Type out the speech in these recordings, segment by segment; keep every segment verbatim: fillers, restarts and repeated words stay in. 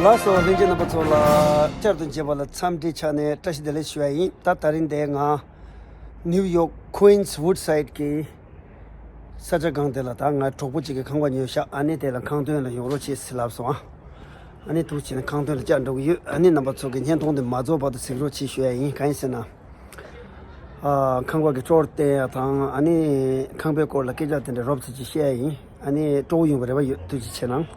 ལགས་སོ། ལྷན་རྒྱས་རྣམ་པ་ཚོ་ལ་བསྐྱར་དུ་མཇལ་བ་ལ་འཚམས་འདྲིའི་ཆ་ནས་བཀྲ་ཤིས་བདེ་ལེགས་ཞུ་ཡ་ཡིན། ད་དེ་རིང་འདིར་ང་ནིའུ་ཡོག་Queens Woodside གི་ས་ཆ་སྒང་དེ་ལ་ད་ང་གྲོགས་པོ་གཅིག་གིས་ཁང་པ་ཉོས་ཤག་ཨ་ནི་དེ་ལ་ཁང་སྟོན་ལ་ཡོང་རོགས་བྱེད་ཟེར་ལབ་སོང་ཨ། ཨ་ནི་འདུག་བྱས་ནས་ཁང་སྟོན་ལ་བཅར་འགྲོ་གི་ཡོད། ཨ་ནི་རྣམ་པ་ཚོ་གི་བརྙན་ཐུང་འདི་མ་རྫོགས་བར་དུ་གཟིགས་རོགས་བྱེད་ཞུ་ཡ་ཡིན། གང་ཡིན་ཟེར་ན། ཨ། ཁང་པ་གི་སྐོར་བསྟན་ཡ་དང་ཨ་ནི་ཁང་པའི་སྐོར་ལ་སྐད་ཆ་དེ་འདྲ་རོབ་ཙམ་ཅིག་བཤད་ཡ་ཡིན། ཨ་ནི་སྤྲོ་བོ་ཡོང་བའི་རེ་བ་ཡོད། ཐུགས་རྗེ་ཆེ་གནང་།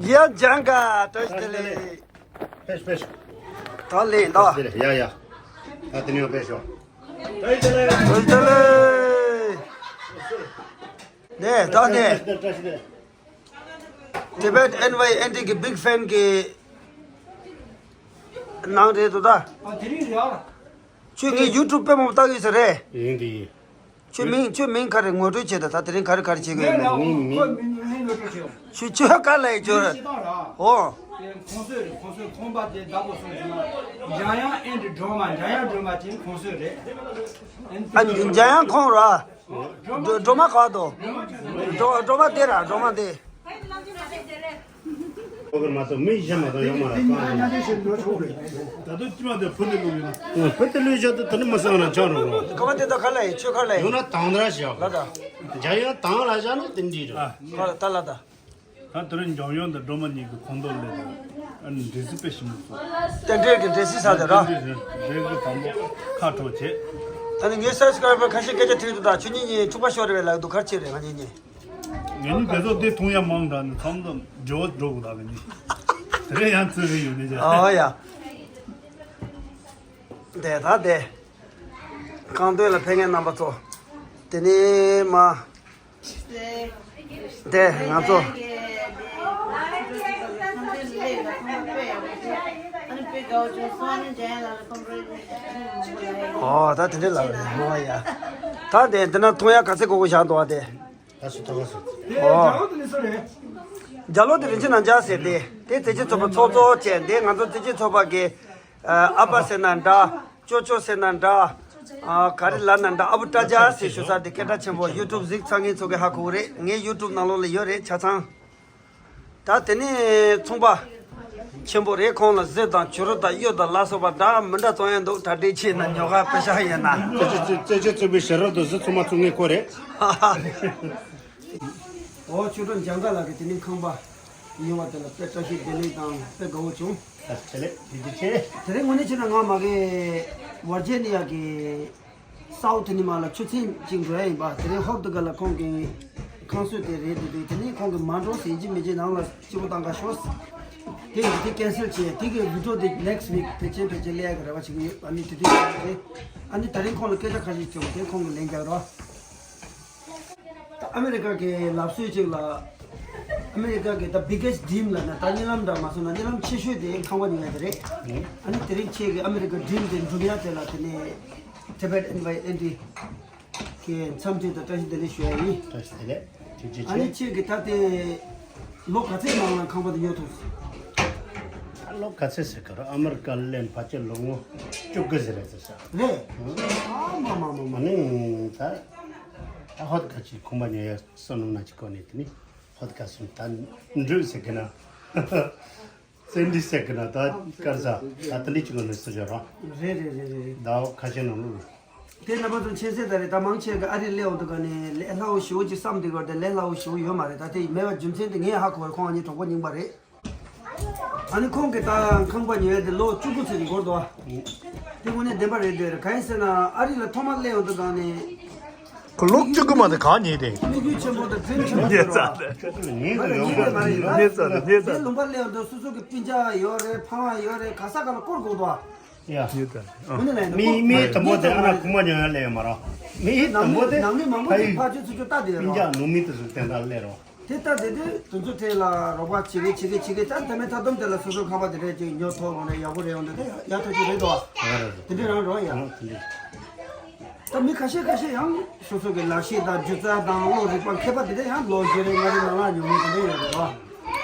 ཡ་ལྗང་ཁ་བཀྲ་ཤིས་བདེ་ལེགས། ཕེབས་ཕེབས། ད་ལེན་ད། ཡ་ཡ། ད་དེ་ནས་ཕེབས་ཤོག་བཀྲ་ཤིས་བདེ་ལེགས། ནས་ད་ནས། བཀྲ་ཤིས་བདེ་ལེགས། Tibet N Y N T གི་big fan གི་ནང་རེད་འདུག་ད། ཨ་དེ་རིང་རེད་ཨ། ཁྱོད་ངའི་YouTube དཔེ་མང་པོ་བལྟ་གི་ཡོད་ས་རེད། ཡིན་དེ་ཡིན། ཁྱོད་མིང་ཁྱོད་མིང་ག་རེ་ངོ་སྤྲོད་བྱེད་དང་། ད་དེ་རིང་ག་རེ་ག་རེ་བྱེད་གི་ཡོད་མེད། ངའི་མིང་། ཁོ་མིང་ངོ་སྤྲོད་བྱེད། ཁྱོད་ཁྱོད་ག་ལ་ཡིན་ཁྱོད། ཨོ། ཁོང་ཚོས་རེད། ཁོང་ཚོས་ཁོང་པ་དེ་བདག་པོ་སོང་ཟིན་ན། འཇམ་དབྱངས་ཨེ་འདྲི་སྒྲོལ་མ། འཇམ་དབྱངས་སྒྲོལ་མ་དེ་ཁོང་ཚོས་རེད། ཨ་འཇམ་དབྱངས་ཁོང་ར། སྒྲོལ་མ་ག་དོ། སྒྲོལ་མ་དེ་ར་སྒྲོལ་མ་དེ། ཨོ་གི་མ་གཏོགས་མི་གཞན་མ་གཏོགས་ཡོད་མ་རེད། ད་དུང་ཅི་མ་དེ་བུ་དེ་ལུག་ཡིན། བུ་དེ་ལུག་བཞག་དུས་དེ་ནི་མི་སང་ན་ཆང་རོགས་རོགས། ག་བ་དེ་ད་ག་ལ་ཡིན། ཆོས་ག་ལ་ཡིན། ཡོང་ན་དང་དྲག་བཞག་ལ་ད། འཇམ་དབྱངས་དང་ལ་བཞག་ན་དེ་འདྲ་རེད། ཨ་ག་ལ་ད་ལ་ད། ད་དེ་རིང་འཇམ་དབྱངས་དང་སྒྲོལ་མ་གཉིས་ཀྱི་ཁོང་ཏོག་ལས་ཨ་ནི་འདྲེ་སྲིད་དཔེ་ཞིམ་པོ་བཟོ། རྟེན་འབྲེལ་གྱི་འདྲེ་སྲིད་ཟ་དེ་ར། འདྲེ་གི་དང་པོ་ཁ་དྲོ་བྱེད། ད་ནི་ངའི་subscriber ཁ་ཤས་སྐད་ཆ་དྲིས་འདུག་ད་ཁྱོད་གཉིས་གཉིས་འཁྲུག་པ་ཤོར་རེད་ལབ་འདུག་ག་རེ་བྱེད་རེད་ང་གཉིས་གཉིས། ངས་ནི་དེ་ཚོ་དེ་མཐོང་ཡ་མང་དྲགས་ནས་མཚམས་མཚམས་འབྲེལ་བ་འགྲོ་དགོས་ད་ག་ནི། དེ་རེད་ཡང་བརྩི་གི་ཡོད་ནི་ཅག་ཨོ་ཡ། དེ་ད་དེ། ཁང་སྟོན་ལ་ཕེབས་མཁན་རྣམ་པ་ཚོ། དེ་ནས་མ། དེ་ང་ཚོ། ཨོ་ད་དེ་འདྲ་ལབ་རེད་ཨོ་ཡ། ད་དེ་འདི་ན་མཐོང་ཡ་ག་ཚད་དགོས་དགོས་བཞག་འདུག་ཨ་དེ། ད་སུ་ཐོག་སུ། ཨོ། རྒྱ་ལོ་དེ་རིན་ཆེན་ནང་འཇགས་ཟེར་ཏེ། དེ་བརྩེ་ཆེན་ཚོགས་པ་ཚོགས་གཙོ་བྱས་ཏེ་ང་ཚོ་བརྩེ་ཆེན་ཚོགས་པ་གི་ཨ་ཨ་ཕ་ཟེར་ན་འདྲ། ཅོ་ཅོ་ཟེར་ན་འདྲ། ཨ་ག་རེ་ལབ་ན་འདྲ། ཨ་བུ་སྐྲ་རྒྱ་ཟེར་ཞུ་ས་དེ་སྐད་གྲགས་ཆེན་པོ་YouTube གཟིགས་ཚར་མཁན་ཚོ་གི་ཧ་གོ་གི་རེད། ངའི་YouTube ནང་ལོགས་ལ་ཡོད་རེད་ཆ་ཚང་། ད་དེ་ནས་ཚོང་པ་ཆེན་པོ་རེད། ཁོང་ལ་གཟི་དང་བྱུ་རུ་དང་གཡུ་དང་ལ་སོགས་པ་འདྲ་མི་འདྲ་བཙོང་ཡ་འདུག་གྲ་སྒྲིག་བྱས་ན་ཉོ་ག་པེ་ཤ་ཡིན་ན། རྩེ་ཆེ་རྩེ་ཆེ་རྩེ་པའི་ཞལ་རབ་ཏུ་གཟི་ཚང་མ་བཙོང་མཁན་ཁོ་རེད། ཨོ་ཆོས་གྲོགས་འཇང་ག་ལགས་ཀྱིས་དེ་ནས་ཁང་པ་ཉོ་བ་དེ་ལ་དཔེ་བཀྲ་ཤིས་བདེ་ལེགས་དང་དཔེ་དགའ་བོ་བྱུང་། ཨ་ཆེ་ལེ་ཐུགས་རྗེ་ཆེ། དེ་རིང་དངོས་གནས་བྱས་ན་ང་མ་གི་ཝར་ཇི་ནི་ཡ་གི་སའུ་ཐི་ནི་མ་ལ་ཆུ་ཚན་ཅིག་འགྲོ་ཡ་ཡིན་པ། དེ་རིང་ཧོབ་ཏི་ག་ལ་ཁོང་གི་ཁང་གསོས་དེ་རེད་འདུག་དེ་ནས་ཁོང་གིས་མ་འགྲོ་ཟེར་གྱི་མི་གྱི་ནང་ལ་སྤྱི་བོ་བཏང་ག་ཤོག་དེ་ཡིན་དེ་ཀན་སེལ་བྱས། དེ་གི་བི་ཌིའོ་དེ་ནེག་སི་ཝིག་ཕལ་ཆེར་ཕལ་ཆེར་སླེབས་ཡ་གི་རེ་བ་བྱེད་ཀྱི་ཡོད། ཨ་ནི་དེ་དུས་ཡོད་རེད། ཨ་ནི་ད་རིང་ཁོང་ལ་སྐད་ཆ་ཁ་ཤས་བྱུང་། དེ་ཁོང་གིས་ལན་རྒྱག་རོགས། ད་ཨ་མེ་རི་ཀ་གི་ལབ་སྲོལ་ཅིག་ལ། ཨ་མེ་རི་ཀ་གི་the biggest dream ལབ་ན་ད་གཉིད་ལམ་འདྲ་མ་སོང་ན་གཉིད་ལམ་ཆེ་ཤོས་དེ་ཁང་པ་ཉོ་ཡ་དེ་རེད། ཨ་ནི་དེ་རིང་ཁྱེད་ཀྱི་ཨ་མེ་རི་ཀ་ཌི་རིམ་དེ་འགྲུབ་ཡ་དེ་ལ་དེ་ནས་Tibet N Y N T གི་འཚམས་འདྲི་དང་བཀྲ་ཤིས་བདེ་ལེགས་ཞུ་ཡ་ཡིན། བཀྲ་ཤིས་བདེ་ལེགས། ཐུགས་རྗེ་ཆེ། ཨ་ནི་ཁྱེད་ཀྱི་ད་ལྟའི་ལོ་ག་ཚོད་མང་ལ་ཁང་པ་དེ་ཉོ་ཐུབ་སོང་། ད་ལོ་ག་ཚོད་ཟེར་གི་རེད། ཨ་མེ་རི་ཀ་སླེབས་ཕལ་ཆེར་ལོ་ངོ་བཅུ་དགུ་ཟེར་རེད་ཟེར་ཤག་རེད། ཨ་མ་མ་མ་མ། ཨ་ནི་ད་ད་ཧོད་ག་ཅིག་ཁང་པ་ཉོ་ཡ་བསམ་བློ་ན་ཅིག་གོ་ནས་དེ་ནི་ཧོད་ག་སོང་ད་འགྲུལ་ཟེར་གི་ན། བཙན་འདི་ཟེར་གི་ན་ད་དཀར་ཟ་ད་ད་འདི་ཅིག་གོ་ནས་སུ་བྱོས་རོགས། རེད་རེད་རེད་རེད། ཟླ་བ་ཁ་ཤས་ནང་ལོགས་རེད། དེ་རྣམ་པ་ཚོ་མཁྱེན་གསལ་ད་རེད། ད་མང་ཆེ་གི་ཨ་རི་སླེབས་འོང་དུས་ག་ནས་ལས་སླ་བོ་ཞེ་པོ་ཅིག་བསམ་དུས་ག་དེ་ལས་སླ་བོ་ཞེ་པོ་ཡོད་མ་རེད། ད་དེ་མེད་པ་རྒྱུ་མཚན་དེ་ངས་ཧ་གོ་བ་རེད། ཁོང་ཨ་ནི་གྲོགས་པོ་རྙིང་པ་རེད། ཨ་ནི་ཁོང་གིས་ད་ཁང་པ་ཉོས་ཡ་དེ་ལོ་བཅུ་དགུ་ཙམ་གྱི་འགོར་འདུག་ཨ། དེ་དངོས་གནས་བདེན་པ་རེད་འདོད་རེད། གང་ཡིན་ཟེར་ན་ཨ་རི་ལ་ཐོག་མར་སླེབས་འོང་དུས་ག་ནས། ཁོ་ལོ་བཅུ་དགུ་མ་དེ་གང་ཉིད་དེ། དམིགས་ཡུལ་ཆེན་པོ་དང་ཌི་རིམ་ཆེན་པོ་ཉེ་ཟེར་བ། ཚ་དེ། ཉེ་ཟེར་དེ་ཉེ་ཟེར་དེ། ཉེ་ཟེར་དེ། དེ་ལུང་པ་སླེབས་འོང་དུས་སོ་སོ་གི་སྤུན་ཀྱག་ཡོད་རེད། ཕ་མ་ཡོད་རེད། ག་ས་ག་ལ་སྐོར་དགོས་འདུག་ཨ། ཡ། ཡོད་དམ། དངོས་གནས་ལ་ཡིན་ན་མི་མི་དང་པོ་དེ་ཨ་ན་ཁུག་མ་ཉོ་ཡ་སླེབས་ཡོད་མ་རེད། མི་ཡི་དང་པོ་དེ་ནང་མི་མང་པོ་ཕ་ཡུལ་ཕར་ཚུར་ཚུར་ལྟ་བསྡད་ཡོད་རེད། སྤུན་ཀྱག་ནང་མི་དེ་ཚོ་དེ་འདྲ་སླེབས་རོགས། དེ་ལྟ་དེ་དུས་དེ་ཚོ་གྲས་ལ་རོགས་པ་བྱེད་གི་བྱེད་གི་བྱེད་གི་ད་དེ་མེད་ཐ་དུམ་དེ་ལ་སོ་སོ་ཁང་པ་དེ་འདྲས་ཅིག་ཉོ་ཐུབ་ཡོང་ན་ཡག་པོ་རེད། ཡོང་དུས་དེ་ཡག་ཐག་ཆོད་རེད་དོ། དེ་འདྲས་རང་རོགས་ཡ། ད་མི་ཁ་ཤས་ཁ་ཤས་ཡང་སོ་སོ་གི་ལག་ཤེས་དང་སྒྱུ་རྩལ་དང་བློ་རིག་པ་མཁས་པ་དེ་འདྲས་ཡང་ལོ་བཞི་རེ་ལྔ་རེ་ནང་ལ་ཉོ་མི་དེ་འདྲས་ཡོད་རེད་དོ།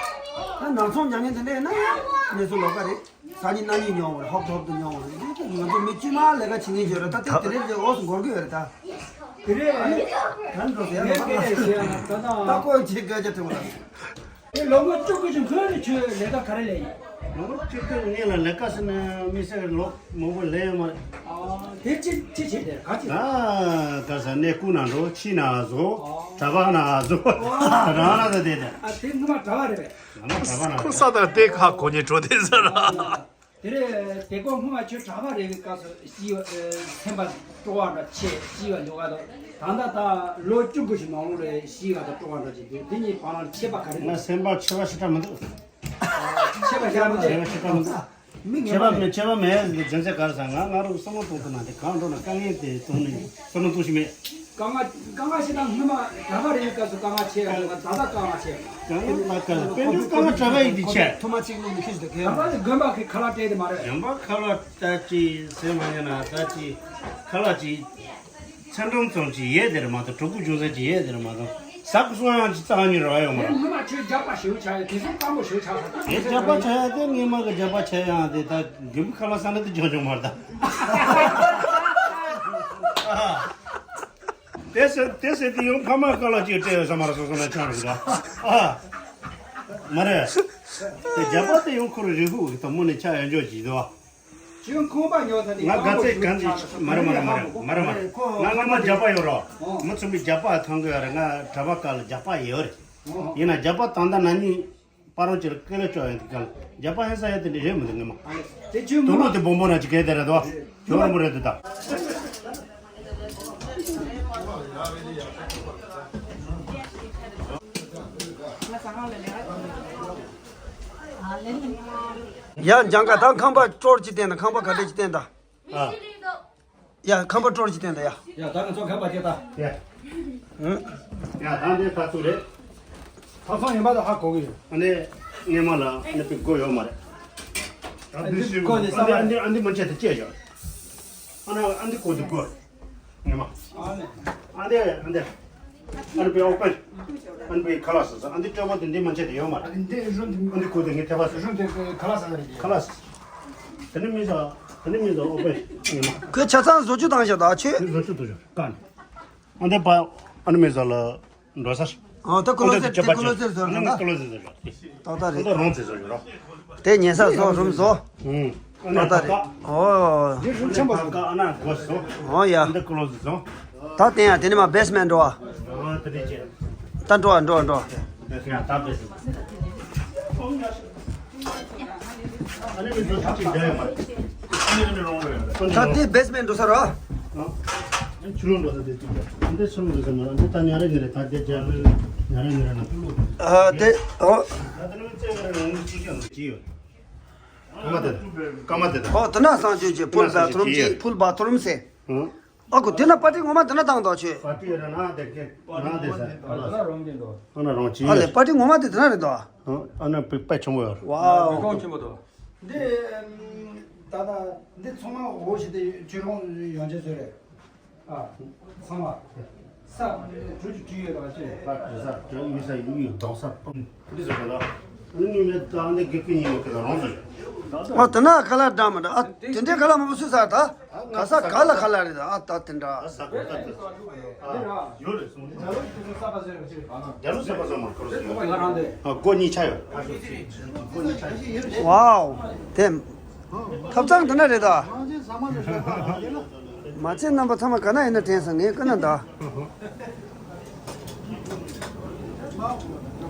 ད་ནང་ཚོང་རྒྱག་མཁན་དེ་འདྲས་ཡིན་ན་ཡང་གནས་ཚུལ་ལོགས་ཀ་རེད། སང་ཉིན་གནངས་ཉིན་ཉོ་བ་རེད། ཧོབ་ཧོབ་ཏུ་ཉོ་བ་རེད། ང་ཚོ་མི་དཀྱུས་མ་ལས་ཀ་བྱེད་མཁན་ཅིག་ཡོད་རེད། ད་དེ་དེ་རིང་དེ་འོས་སུ་འགོར་གི་ཡོད་རེད་ད། དེ་རེད། ད་འགྲོ་ཟེར་ཡ་ངས་སྐད་ཆ་ཞུ་ཡ་ན་ད་ལྟ་ལྟ་སྐོར་གྱི་སྐད་ཆ་དྲི་བ་དང་། དེ་ལོ་ངོ་བཅུ་དགུ་ཅིག་སྔོན་ནས་ཁྱོད་ལས་ཀ་ག་རེ་ལས་ཡིན། ལོ་ངོ་བཅུ་དགུ་སྔོན་ལ་ལས་ཀ་ཟེར་ན་མི་སེར་ལོ་མང་པོ་ལས་ཡོད་མ་རེད། ཨ་དེ་ཅི་ཅི་བྱས་ཏེ་ག་ཅི། ད་ག་ས་གནས་སྐུ་ན་འགྲོ་ཕྱི་ན་བཟོ་གྲྭ་པ་ན་བཟོ་རང་ན་ད་དེ་དེ། ཨ་དེ་སྔོན་མ་གྲྭ་པ་རེད་པས། ང་གྲྭ་པ་ན་ཁོ་ས་དང་དེ་ཁ་གོ་ཉེ་འགྲོ་དེ་ཟེར་ལ། དེ་རེད། དེ་སྐོར་སྔོན་མ་ཁྱོད་གྲྭ་པ་རེད་པའི་སྐབས་སུ་ཤི་བ་སེམས་པ་སྤྲོ་བ་འདྲ་ཆེ་ཤི་བ་ལོ་ག་དང་ད་ལྟ་ད་ལོ་བཅུ་དགུ་ཞིག་ནང་ལོགས་ལ་ཤི་བ་དང་སྤྲོ་བ་འདྲ་ཅིག་འདུག་དེ་གཉིས་བར་ལ་ཁྱད་པར་ག་རེ་འདུག་ང་སེམས་པ་ཆེ་བ་ཞེ་དྲག་མི་འདུག་ཆད་པ་ཞིག་མི་ཆད་པ་ཞིག་མི་འདུག་མི་ངན་པ་མེད། ཆད་པ་མེད་ཟེར་གྱི་རྒྱུ་མཚན་ག་རེ་ཟེར་ན་ང་རང་བསམ་བློ་གཏོང་ཐུབ་ན་དེ་གང་འགྲོ་ན་དཀའ་ངལ་དེ་གཏོང་ནས་བསམ་བློ་གཏོང་ཤེས་མེད། དཀའ་ངལ་དཀའ་ངལ་ཞིག་དང་སྔོན་མ་གྲྭ་པ་རེད་པའི་སྐབས་སུ་དཀའ་ངལ་ཆེ་བ་དང་ད་ལྟ་དཀའ་ངལ་ཆེ་བ། དཀའ་ངལ་ལ་དཀའ་ངལ་དཔལ་འབྱོར་དཀའ་ངལ་གྲྭ་པ་ཡིན་དུས་ཆད། ཐུབ་མ་གཅིག་ལོ་ནི་ཁྱེར་ཞིག་ད་གས། གྲྭ་པ་ནི་དགོན་པ་གི་ཁ་ལག་སྤྲད་དེ་མ་རེད། དགོན་པ་ཁ་ལག་ལྟ་ཅི་ཟེར་མ་ཡིན་ན་ལྟ་ཅི་ཁ་ལག་ཅི་ཚེ་འབྲང་ཙམ་ཅིག་ཡོད་དེ་རེད་མ་གཏོགས་གྲོགས་པོ་ཅུང་ཟད་ཅིག་ཡོད་དེ་རེད་མ་གཏོགས་ཟ་གི་སོང་ཡང་ཅི་རྩ་བ་ཉིད་རེ་བ་ཡོད་མ་རེད། སྔོན་མ་ཁྱོད་རྒྱགས་པ་ཞེ་པོ་ཆགས་ཡོད་དེ་སོང་སྐམ་པོ་ཞེ་པོ་ཆགས་སོང་། ངས་རྒྱགས་པ་ཆགས་ཡ་དེ་སྔོན་མ་གི་རྒྱགས་པ་ཆགས་ཡང་དེ་ད་རྒན་པོ་ཁ་ལག་ཟ་ན་དེ་ཆུང་ཆུང་མ་རེད་ད། དེ་ཟེར་དེ་ཟེར་དེ་ཡང་ཕ་མ་ཁ་ལག་ཅིག་སྤྲད་ཡོད་ས་མ་རེད། སོ་སོ་ན་ཆང་རེད་ད། ཨ། མ་རེད། དེ་རྒྱགས་པ་དེ་ཡང་ཁོ་རང་རེ་ཧུ་གི་ད་མོ་ནས་ཆགས་ཡོད་འཇོག་ཅིག་འདུག་ཁྱོད་ཁང་པ་ཉོ་ས་དེ་ང་ག་ཚད་གང་ཅིག་མ་རེད་མ་རེད་མ་རེད་མ་རེད་མ་རེད། ང་སྔོན་མ་རྒྱགས་པ་ཡོད་རོགས། མི་ཚང་མས་རྒྱགས་པ་མཐོང་གི་ཡོད་རེད། ང་གྲྭ་པ་སྐབས་ལ་རྒྱགས་པ་ཡོད་རེད། ཡིན་ན་རྒྱགས་པ་ད་ལྟ་ན་ནིང་པ་རོ་ཅིག་ལ་སྐེ་ལ་ལྕོག་ཡོད་འདུག་ག་ལ་རྒྱགས་པ་ཧེ་ས་ཡོད་དེ་འདྲ་རེད་མི་འདུག་ངས་མ། དེ་ཁྱོད་དུག་ལོག་དེ་སྦོམ་སྦོམ་ར་ཅིག་གས་དེ་རེད་དོ། ཁྱོད་ར་མོ་རེད་འདུག་ད། ཡ་འཇང་ག་ད་ཁང་པ་སྤྲོར་ཅིག་བསྟན་ད། ཁང་པ་ག་འདྲ་ཅིག་བསྟན་ད། ཨ། ཡ་ཁང་པ་སྤྲོར་ཅིག་བསྟན་ད་ཡ། ཡ་ད་ང་ཚོ་ཁང་པ་སྐྱེ་ད། ཡ། ཡ་ད་འདི་ཁ་ཐུག་རེད། ཐག་ཚང་ཡིན་པ་ད་ཧ་གོ་གི་ཡོད། ཨ་ནི་སྔས་མ་ལ་ཨ་ནི་པི་སྒོ་ཡོད་མ་རེད། ཨ་འདི་སྒོ་ནི་ས་ཨ་འདི་ཨ་འདི་མ་ཆད་དེ་སྐྱེས་ཡོད། ཨ་ན་ཨ་འདི་སྒོ་འདི་སྒོ། ངེས་མ། ཨ་འདི་ཨ་འདི། ཨ་ནི་པའི་ཨོ་པན། ཨ་ནི་པའི་ཁ་ལག་ཟ་ས་ཨ་འདི་སྤྲོད་པ་དེ་འདི་མ་ཆད་དེ་ཡོད་མ་རེད། ཨ་འདི་རུམ་དེ། ཨ་འདི་སྒོ་དེ་ངས་ཐེབས་པ་ཟ། རུམ་དེ་ཁ་ལག་ཟ་ས་རེད། ཁ་ལག་ཟ། དེ་ནི་མི་ཟ། དེ་ནི་མི་ཟ་ཨོ་པན་ངེས་མ། ཁོས་ཆ་ཚང་བཟོ་བཅོས་བཏང་བཞག་ད་ཆོས། དེ་བཟོ་བཅོས་བཏང་བཞག་ཀ་ནི། ཨ་འདི་པ། ཨ་ནི་མི་ཟ་ལ། འགྲོ་ས། ཨ་ད་ཀོ་ལོ་ཟེར་དེ་ཀོ་ལོ་ཟེར་བཟོ་ར་ན། ཀོ་ལོ་ཟེར་བཟོ་ར། ཏག་ཏག་རེད། ད་རོང་ཟེར་བཟོ་ར། དེ་ཉལ་ས་བཟོ་རུམ་བཟོ། ཨུང་། ཏག་ཏག་རེད། ཨོ། འདི་རུམ་ཆེན་པོ་བཟོ། ཨ་ན་སྒོ་བཟོ། ཨོ་ཡ། འདི་ཀོ་ལོ་ཟེར་བཟོ། ད་དེ་ཡང་དེ་ནི་མ་བེས་མེན་འགྲོ་བ། ཨ་དེ་འདྲ་བྱས། ད་འགྲོ་བ་འགྲོ་བ་འགྲོ་བ། ཡ་ད་བེས། ད་དེ་བེས་མེན་འགྲོ་ས་ར། ཆུ་ལོག་འགྲོ་ས་དེ་ཅིག་འདི་ཆུ་ལོག་འགྲོ་ས་མ་ར་འདི་ད་ཉ་ར་ཉ་ར་ད་དེ་ཇ་ཉ་ར་ཉ་ར་ན། ཨ་དེ་ཨོ། ཀ་མ་དེ་ཀ་མ་དེ་ད། ཨོ་དེ་ན་སང་ཆོས་ཀྱི་ཕུལ་བ་ཐུ་རུམ་ཅིག་ཕུལ་བ་ཐུ་རུམ་ཟེར། ཨ་ཁོ་དེ་ན་པ་ཏི་ངོ་མ་དེ་ན་བཏང་དོ་ཆོས། པ་ཏི་ར་ན་དེ་ཀེ་ན་དེ་ས་ཨ་ན་རོང་ཅི། ཨ་ལེ་པ་ཏི་ངོ་མ་དེ་དེ་ན་རེད་དོ། ཨ་ན་པི་པ་ཆུང་བོ་ཡོད། ཝའོ། འདི་ད་ལྟ་འདི་ཚང་མ་འོ་ཞིག་དེ་ཆུ་རོང་ཡོང་ཆེད་བཟོས་རེད། ཨ་ཚང་མ་ས་གྲུ་གྲུ་ཡོད་པ་ཅི་རེད། ས་གྲུ་ས་གྲུ་མི་ས་ཡུ་ཡུ་དོག་ས་པང་འདི་ཟེར་གི་ལ། ཨ་ནི་མེད་ད་འདི་དགེ་རྒན་ཡིན་ཡོད་གི་ལ་རོང་ཟེར། ཨ་དེ་ན་ཁ་ལག་འདྲ་མི་འདྲ། ཨ་དེ་འདྲའི་ཁ་ལག་མང་པོ་སུས་ཟ་ད། ག་ས་ག་ལ་ཁ་ལག་རེད་ད། ཨ་ད་དེ་འདྲ། ཨ་ས་གོ་ད་དེ། ཨ་ཡོད་རེད་སོང་། རྒྱ་ལོ་ས་པ་ཟེར་བ་ཅི་རེད། རྒྱ་ལོ་ས་པ་ཟེར་མ་ཁོ་རོ་ཟེར། ང་རང་དེ། ཨ་སྒོ་གཉིས་ཆ་ཡོད། སྒོ་གཉིས་ཆ་ཡོད། ཝའོ། དེ། ཐབ་ཚང་དེ་ན་རེད་ད། མ་ཚད་རྣམ་པ་ཚང་མ་ག་ན་ཡིན་ན་དྲན་སོང་ངས་ཀུན་ན་ད།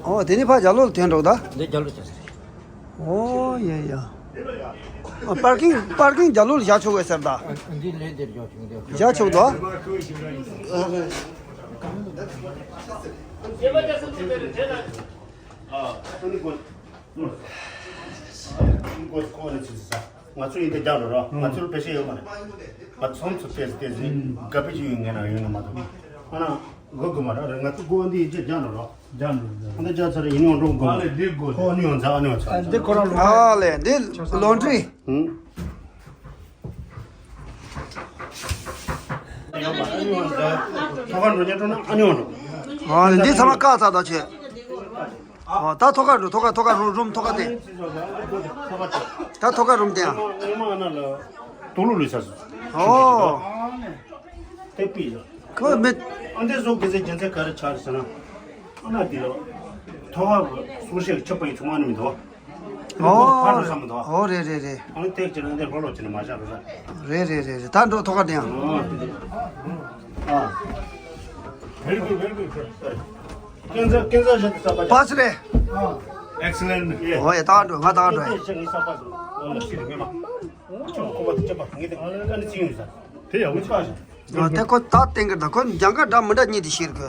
ཨོ་དེ་ནི་ཕ་རྒྱ་ལོ་ལ་ཐོན་འགྲོ་ད། འདི་རྒྱ་ལོ་ཅག་ཟེར། ཨོ་ཡ་ཡ། ཨ་པར་ཀིང་པར་ཀིང་རྒྱ་ལོ་ལ་བཞག་ཆོག་གི་ཟེར་ད། འདི་ལས་འདིར་བཞག་ཆོག་འདི། བཞག་ཆོག་ད། ཨ། ཨ་ནི་ཀོ། ཀོ་ཀོ་ནི་ཚིག་ས། ང་ཚོ་ཡིན་དེ་རྒྱག་རོགས་རོགས། ང་ཚོར་བེད་སྤྱོད་ཡོད་མ་རེད། ང་ཚོ་ཚོ་བལྟས་བལྟས་ཟིན་དགའ་པོ་ཅིག་ཡོད་ངེས་ན་ཡོད་ན་མ་གཏོགས། ཨ་ན་དགོས་དགོས་མ་རེད། ང་ཚོ་སྒོ་འདི་ཡིན་ཅེས་རྒྱག་རོགས་རོགས། རྒྱག་རོགས་རོགས། ཨ་འདི་རྒྱག་ཚར་ཡིན་ཡོང་འགྲོ་དགོས། ཨ་ལེ་འདི་དགོས། ཁོ་ནི་ཡོང་ཚ་ཨ་ནི་ཡོང་ཚ། ཨ་འདི་ཁོ་རང་ལོ། ཨ་ལེ་འདི་ལོན་ཌི་རི། ཧུང་། ཐོག་ཁར་འགྲོ་ཉལ་འགྲོ་ན་ཨ་ནི་ཡོང་འགྲོ། ཨ་ལེ་འདི་ཚང་མ་བཀག་ཚར་ད་ཆེ། ཨོ། ད་ཐོག་ཁ་རུ་ཐོག་ཁ་ཐོག་ཁ་རུ་རུམ་ཐོག་ཁ་དེ། ད་ཐོག་ཁ་རུམ་དེ་ཡང་། ཨོ། ཁོ་མི། ཨ་འདི་བཟོ་དགོས་ཚེ་རྒྱུ་མཚན་ག་རེ་ཆགས་རེད་ཟེར་ན། ཨ་ན་འདི་ལ། ཐོག་ཁ་གི་སོ་ཤེལ་ཆགས་པ་ཡིན་ཚོང་ཨ་ནི་མི་འདུག་ཨོ། ཕར་རུ་བསམ་མི་འདུག་ཨོ་རེད་རེད་རེད། ཨ་ནི་ཏེག་ཅེ་ན་འདི་ལྷོ་ལྷོ་བྱས་ནས་མ་བཞག་རོ་ས། རེད་རེད་རེད་རེད། ད་འགྲོ་ཐོག་ཁ་དེ་ཡང་། ཨ། Very good, very good, sir. ཀན་ས་ཀན་ས་ཞིག་ཏུ་ས་པ། པཱས་རེད། Excellent. ཨོ་ཡ་ད་འགྲོ་ང་ད་འགྲོ་ཡ། ཨོ་ལ་ཤི་རེད་མ། ཁྱོད་ཁོ་པ་ཅེ་པ་ངེད་དེ་ཀ་ནི་ཅི་ཡོད་ས། དེ་ཡག་པོ་ཆགས་ཤག་ཨ་དེ་ཁོ་ད་བསྟན་གི་ད་ཁོ་རྒྱང་ག་འདྲ་མི་འདྲ་གཉིས་དེ་ཤེར་གི།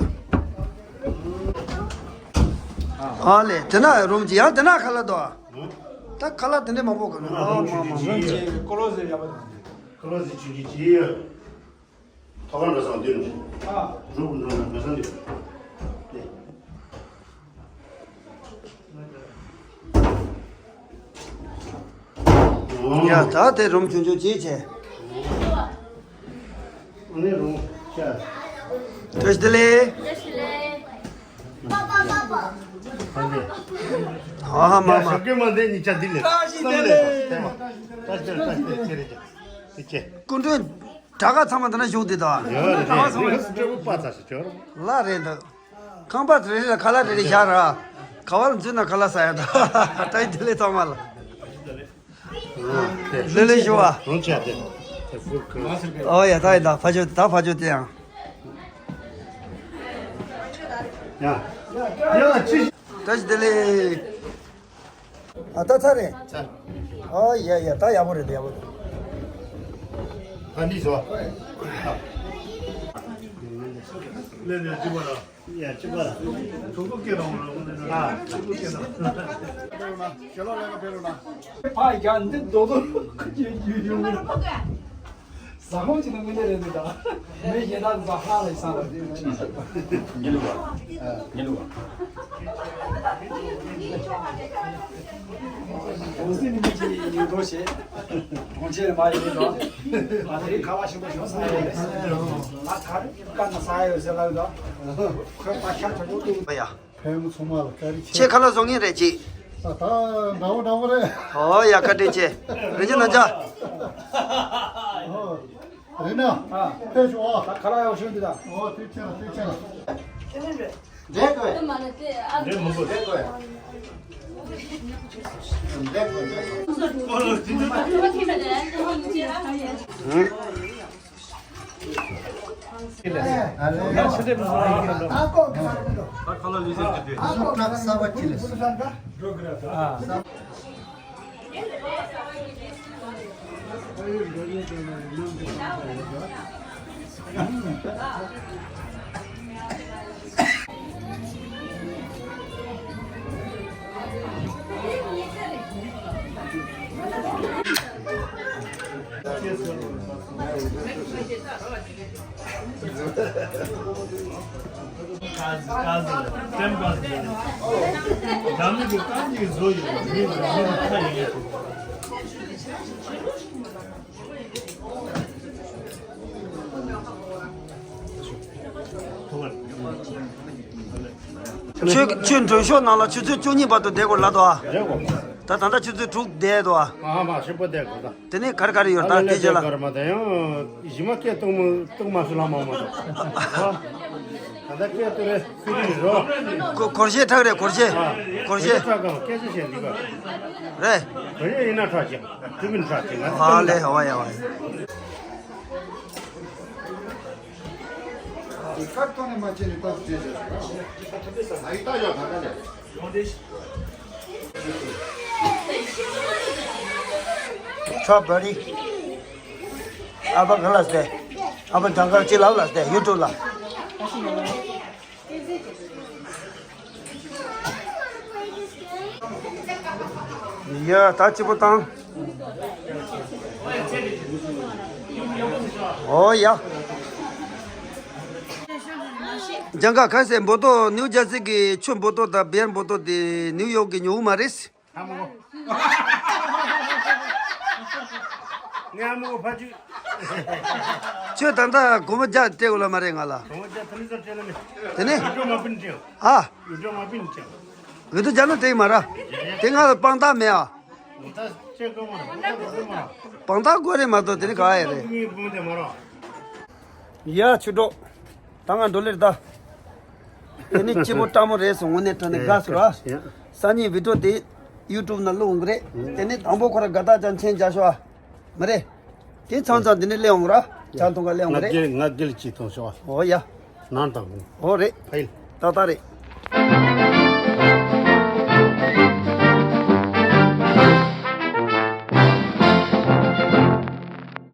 ཨ་ལེ་དེ་ན་རུམ་གྱི་ཡང་དེ་ན་ཁ་ལ་དོ། ད་ཁ་ལ་དེ་འདྲ་མང་པོ་གི་ནི་ཨ་མ་མ། ཀོ་ལོ་ཟེར་ཡ་པ་དང་། ཀོ་ལོ་ཟེར་ཆུ་གི་ཅི་ཡོད། ཐོག་ཁང་འགྲོ་སང་འདུས་ནོ། ཨ། རུབ་འགྲོ་ན་འགྲོ་སང་འདུས། ཡ་ད་དེ་རུམ་ཆུང་ཆུང་ཅིག་བྱས། ཨ་ནི་རུམ་ཤ། བཀྲ་ཤིས་བདེ་ལེགས། ཨ་མ་མ། ཞོགས་ཀས་མ་འདས་ཉིན་ཆ་འདི་ལས་བསམ་ལས་བཀྲ་ཤིས་བདེ་ལེགས་བཀྲ་ཤིས་བདེ་ལེགས་ཁྱེད་རེ་ཅེ་འདི་ཅེ། སྐུ་མགྲོན་དྲ་ག་ཚང་མ་འདི་ན་བཞུགས་བསྡད་དོ། ཡོད་རེད་དེ་སྤྲོ་པོ་པ་ཚ་ཞིག་ཅོར། ལ་རེད་འདུག་ཁང་པ་རེ་རེ་ལ་ཁ་ལག་རེ་རེ་བཞག་ར། ག་བ་ལ་འཛུལ་ན་ཁ་ལག་ཟ་ཡ་ད། ད་ཡི་དེ་ལས་ཚང་མ་ལ། ལེ་ལེ་ཞུ་བ། རུང་ཆ་དེ། ཨོ་ཡ་ད་ཡི་ད་ཕ་ཆོས་ད་ཕ་ཆོས་དེ་ཡང་། ཡ། ཡ་ཅི། ད་ཅི་དེ་ལས། ཨ་ད་ཚར་རེད། ཚར། ཨ་ཡ་ཡ་ད་ཡག་པོ་རེད་ད་ཡག་པོ་རེད། ད་འདི་བཟོ། ལས་ལས་ཅི་བ་ར། ཡ་ཅི་བ་ར། གྲོགས་པོ་སྐད་རོང་ར་འོ་ན་ཨ་གྲོགས་པོ་སྐད་རོང་། ཕ་ཡ་འདི་རྡོག་རྡོག་ཁུ་ཅེ་ཡུ་ཡུ། ཟ་ཁང་ཅིག་ནང་མི་འདྲ་རེད་འདུག་ད། མི་གཞན་དག་ཚོ་ཧ་ལས་སང་ར། ཉི་ལུ་བ། ཉི་ལུ་བ། གོང་སྲིད་ནི་མི་གཅིག་ཡིན་འགྲོ་བྱེད། གྲོང་ཁྱེར་མ་ཡིན་འགྲོ། ང་དེ་རིང་ཁ་བ་ཞིམ་པོ་ཞོག་ས་ཡོད་རེད། ང་ག་རེ་ཀ་ན་ས་ཡོད་ཟེར་ལ་ཡོད་དོ། ཁོས་པ་ཤ་ཆོག་ཆོག་ཏུ། ཡ། ཕལ་མོ་ཚང་མ་ལ་བཀའ་དྲིན་ཆེ། ཁྱེད་ཁ་ལག་བཟོ་མཁན་རེད་ཅིག་ཨ་ད་འདྲ་བོ་འདྲ་བོ་རེད། ཨོ་ཡ་བཀའ་དྲིན་ཆེ། རིན་ཆེན་ན་ཅག་ཨོ། རིན་ན། ཨ། ཕེབས་ཤོག་ཨ། ད་ཁ་ལག་ཡག་ཤོས་འདི་ད། ཨོ་དེ་ཆེ་ལ་དེ་ཆེ་ལ། འདྲེ་གོ། འདྲེ་མོ་གོ། འདྲེ་གོ། འདྲེ་གོ་འདྲེ་གོ། ཁྱོད་ཁྱོད་མགྲོན་ཤོག་ནང་ལ་ཆུ་ཚོད་བཅུ་གཉིས་བར་དུ་བསྡད་དགོས་ལབ་འདུག་ཨ། རེད་གོ། ད་ད་ལྟ་ཆུ་ཚོད་དྲུག་བསྡད་འདུག་ཨ། ཨ་མ་ཞིབ་པོ་བསྡད་དགོས་ད། དེ་ནས་ག་རེ་ག་རེ་ཡོད་ད་ལྟའི་རྗེས་ལ། ག་རེ་མ་ད་ཡང་གཞི་མ་སྐད་གཏོང་མོ་གཏོང་མ་སུ་ལ་མ་མ་ད། ད་ལྟ་སྐད་གཏོང་རེ་སུ་རི་རོ། སྒོར་གཞས་འཁྲབ་རེད་སྒོར་གཞས། སྒོར་གཞས། སྐད་ཆ་བཤད་འདི་ག་རེད། སྒོར་གཞས་ཡིན་ན་འཁྲབ་ཅིང་དུ་མིན་འཁྲབ་ཅིང་ང་ཚོ་ཧ་ལས་ཧ་བ་ཡ་བ། Chop buddy. Apa kelas deh. Apa jangkar cilap lah deh, YouTube lah. ཡ་ད་སྐྱིད་པོ་བཏང་། ཨོ་ཡ། ལྗང་ཁ་ཁ་སེ་འབོ་ཏོ་ནིའུ་ཇར་སི་གི་ཆུ་འབོ་ཏོ་དང་བེར་འབོ་ཏོ་དེ་ནིའུ་ཡོག་གི་ཉོ་མ་རེད། ཧ་མོ། ངའི་ཧ་མོ་ཕ་ཆུ། ཁྱོད་ད་ལྟ་སྒོར་མོ་བརྒྱ་སྤྲད་དགོས་ལ་མ་རེད་ང་ལ། སྒོར་མོ་བརྒྱ་དེ་ནི་ས་སྤྲད་ལ་མེད། དེ་ནི། ཡུ་ཏྲོ་མ་པིན་ཅིང་། ཨ། ཡུ་ཏྲོ་མ་པིན་ཅིང་། ཡུ་ཏོ་བརྒྱ་ན་དེ་མ་ར། དེ་ང་ལ་དཔང་རྟགས་མེད་ཨ། ད་སྤྲད་དགོས་མ་ར་དཔང་རྟགས་དགོས་མ་ར། དཔང་རྟགས་དགོས་རེད་མ་གཏོགས་དེ་ནི་ག་ཡ་རེད། ངའི་བུ་མོ་དེ་མ་ར། ཡ་ཆུ་གྲོགས། ད་ང་འགྲོ་ལེར་ད། དེ་ནི་སྐྱིད་པོ་བཀྲ་མོ་རེད་སོང་། དངོས་གནས་དྲང་གནས་དགའ་སོང་ར། ཡ། སང་ཉིན་བི་ཌི་ཡོ་དེ་ཡུ་ཊུབ་ནང་བླུག་འོང་གི་རེད། དེ་ནི་དང་པོ་ཁོ་ར་དགའ་རྟགས་ཅན་མཆན་རྒྱག་ཤོག་ཨ། མི་རེད། དེ་ཚང་ཚང་འདི་ནས་སླེབས་འོང་ར། ཆང་འཐུང་ག་སླེབས་འོང་གི་ང་རེད། དགེ་ང་དགེ་ལ་ཅིག་འཐུང་ཤོག་ཨ། ཨོ་ཡ། ནང་དང་། ཨོ་རེད། ཕ་ཡིལ། ཏག་ཏག་རེད།